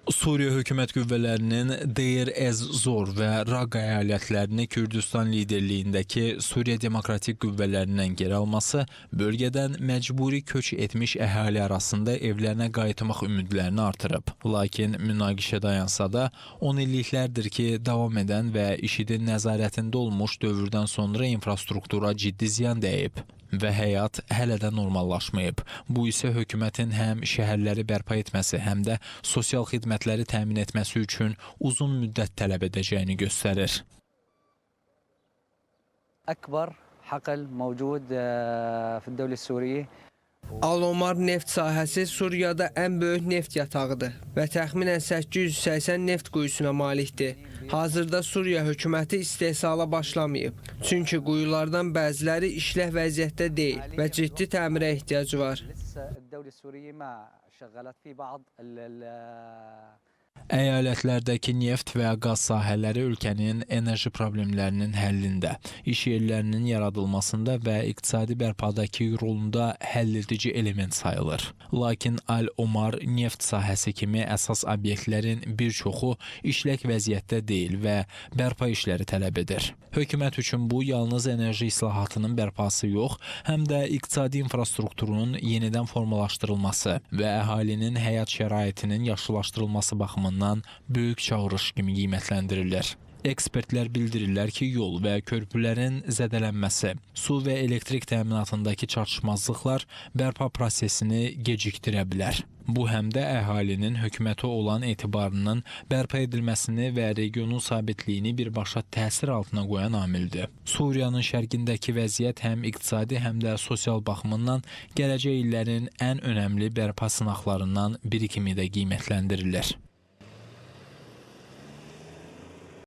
Suriya hökumət qüvvələrinin Deir ez-Zor və Raqqa əyalətlərini Kürdüstan liderliyindəki Suriya Demokratik Qüvvələrindən geri alması bölgədən məcburi köç etmiş əhali arasında evlərinə qayıtmaq ümidlərini artırıb. Lakin münaqişə dayansa da, 10 illiklərdir ki, davam edən və IŞİD-in nəzarətində olmuş dövrdən sonra infrastruktura ciddi ziyan dəyib və həyat hələ də normallaşmayıb. Bu isə hökumətin həm şəhərləri bərpa etməsi, həm də sosial xidmətləri təmin etməsi üçün uzun müddət tələb edəcəyini göstərir. أكبر حقل موجود في الدولة السورية. Al-Omar neft sahəsi Suriyada ən böyük neft yatağıdır və təxminən 880 neft quyusuna malikdir. Hazırda Suriya hökuməti istehsala başlamayıb. Çünki quyulardan bəziləri işlək vəziyyətdə deyil və ciddi təmirə ehtiyacı var. لسه الدولة السورية ما شغلت في بعض Əyalətlərdəki neft və qaz sahələri ölkənin enerji problemlərinin həllində, iş yerlərinin yaradılmasında və iqtisadi bərpadakı rolunda həlledici element sayılır. Lakin Al-Omar neft sahəsi kimi əsas obyektlərin bir çoxu işlək vəziyyətdə deyil və bərpa işləri tələb edir. Hökumət üçün bu yalnız enerji islahatının bərpası yox, həm də iqtisadi infrastrukturun yenidən formalaşdırılması və əhalinin həyat şəraitinin yaxşılaşdırılması baxımından böyük çağırış kimi qiymətləndirilir. Ekspertlər bildirirlər ki, yol və körpülərin zədələnməsi, su və elektrik təminatındakı çatışmazlıqlar bərpa prosesini gecikdirə bilər. Bu həm də əhalinin hökumətə olan etibarının bərpa edilməsini və regionun sabitliyini birbaşa təsir altına qoyan amildir. Suriyanın şərqindəki vəziyyət həm iqtisadi, həm də sosial baxımından gələcək illərin ən önəmli bərpa sınaqlarından biri kimi də qiymətləndirilir.